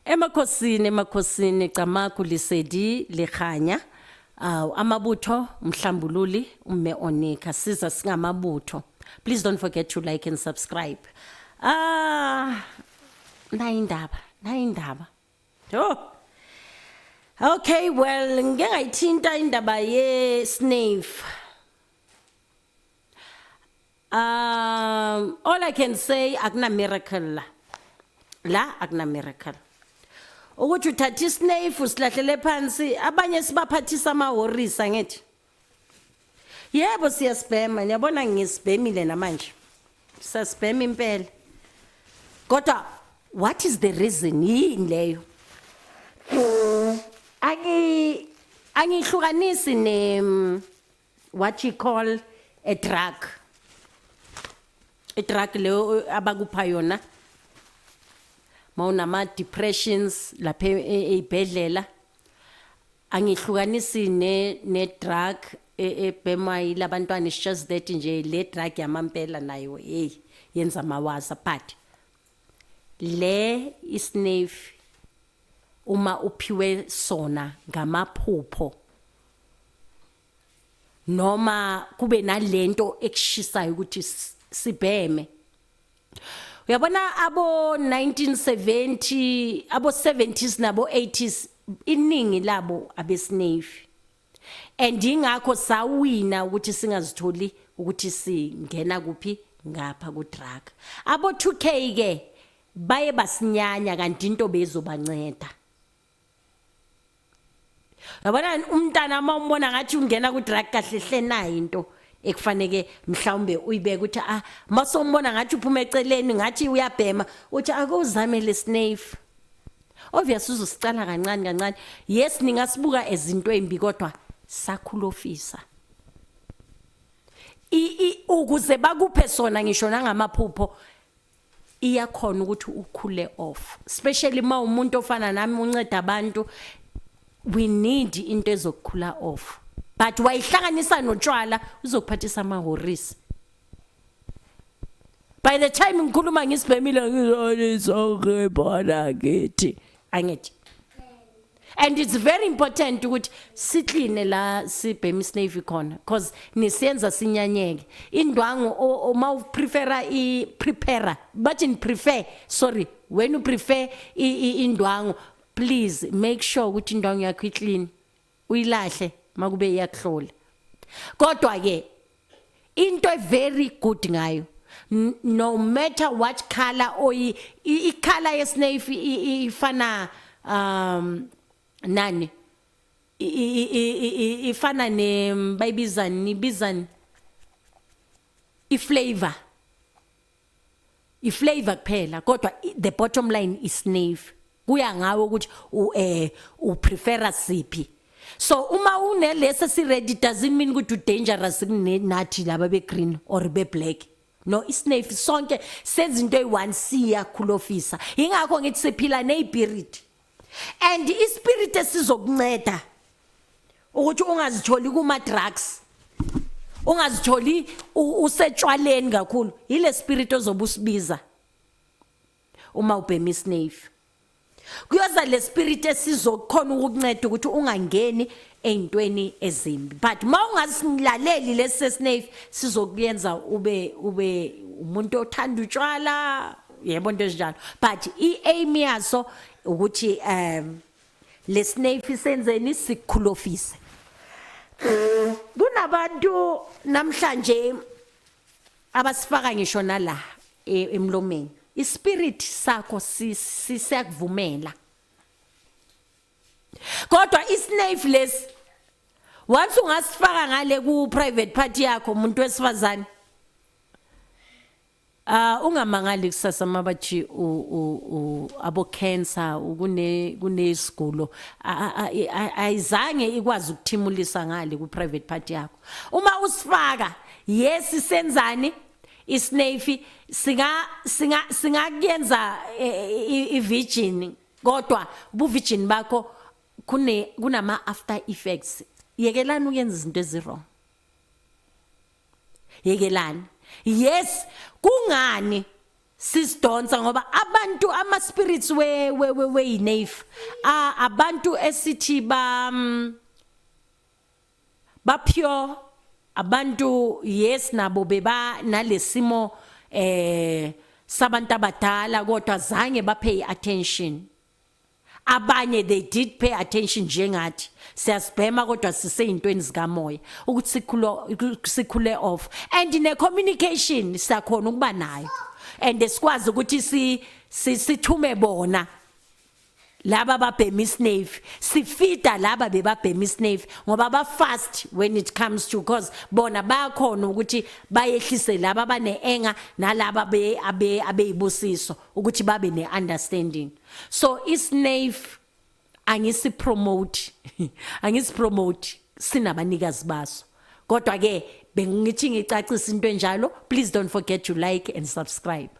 Emakhosini, emakhosini, Camagu, Lesedi le kganya. Amabutho mhlambululi umme onika siza singamabutho. Please don't forget to like and subscribe. Ah, nayi indaba, nayi indaba. Oh. Okay, well, ngike ngayithinta indaba ye snuff. All I can say, akuna miracle la. La akuna miracle. Ukuthi uthatha isnuff usilahlele phansi, abanye sibaphathisa amahorisa ngithi. Yebo, siyasibhema, niyabona ngisibhemile namanje. Siyasibhema impela. Kodwa what is the reason, yini leyo? Angihlukanisi ne what you call a drug. A drug leyo abakupha yona mawunama depressions lapha eyibhedlela. Angihlukanisi ne drug ebhemwa yilabantwana. It's just that nje le drug yamampela nayo, hey, yenza mawaza, but le isnuff, uma uphiwe sona ngamaphupho noma kube nalento ekushisayo ukuthi sibheme, uyabona abo 1970, abo 70s nabo 80s, iningi labo abesnuff, and ingakho sawina ukuthi singazitholi ukuthi singena kuphi ngapha ku drug. Abo 2K ke baye basinyanya, kanti into bezobanceda. Yabona umntana uma umbona ngathi ungena ku drug, kahle hle nayo into ekufaneke mhlawumbe uyibeke ukuthi ah, masombona ngathi uphuma eceleni, ngathi uyabhema, uthi akuzame le snuff. Obvious uzosicala kancane kancane. Yes, ningasibuka ezinto ezimbi, kodwa sakhulofisa ukuze bakuphe sona ngisho nangamaphupho, iyakhona ukuthi ukhule off, especially uma umuntu ofana nami unceda abantu. We need into ezokukhula off, but wayihlanganisa notshwala, uzokuphathisa amahorisi. By the time ngikhuluma ngisibhemile, ngizona ngithi angithi, and it's very important ukuthi siclean la sibhema isnuff khona, because nisiyenza sinyanyeke indwangu. Uma uprefera i prepare, bathi ni prefer, sorry, when you prefer indwangu, please make sure ukuthi indwangu yakho iclean, uyilahle makube iyakuhlola. Kodwa ke into very good ngayo, no matter what color oyi i-color yesnuff ifana nani, ifana ne bayibizani, nibizani, iflavor, iflavor kuphela, kodwa the bottom line is snuff. Kuya ngawe ukuthi u prefera siphi. So uma unelesi si ready doesn't mean ukuthi u dangerous kunenathi laba be green or be black. No, isnuff sonke senza into eyi-one, siyakhulofisa. Ingakho ngithi siphila neyispirit, and ispirit esizokunceda ukuthi ungazitholi kuma drugs, ungazitholi usetshwaleni kakhulu, yile spirit ozobe usibiza uma ubhema isnuff. Kuyoza le spirit esizokhona ukukunceda ukuthi ungangeni ey'ntweni ezimbi, but uma ungasilaleli lesi sesnuff, sizokuyenza ube umuntu othanda utshwala, yebo, into ezinjalo. But i-aim yaso ukuthi le snuff senzeni? Sikukhulofise. Kunabantu namhlanje abasifaka ngisho nala emlomeni. Ispirit sakho siyakuvumela, kodwa isnuff lesi, once ungasifaka ngale ku private party yakho, umuntu wesifazane, ah, ungamangali kusasa mabathi abo cancer, ukune kunesigulo ayizange ikwazi ukuthimulisa ngale ku private party yakho uma usifaka. Yes, senzani isnuff? Singa singakuyenza i-virgin, kodwa ubuvirgin bakho kunama after effects. Yekelani ukuyenza izinto ezi-wrong, yekelani. Yes, kungani? Sisidonsa ngoba abantu ama spirits we nafe abantu esithi ba pure abantu. Yes, nabo beba nalesimo sabantu abadala, kodwa zange ba pay attention. Abanye they did pay attention, njengathi siyasibhema kodwa siseyintweni zikamoya ukuthi sikhule off and ne communication siyakhona ukuba nayo and sikwazi ukuthi si sithume bona laba babhema isnuff, sifida laba bebabhema isnuff ngoba ba fast when it comes to, because bona bayakhona ukuthi bayehlise laba bane anger nalaba be abe abeyibusiso ukuthi babe ne understanding. So isnuff angisi promote, sinabanikazi baso, kodwa ke bengithi ngicacisa into enjalo. Please don't forget to like and subscribe.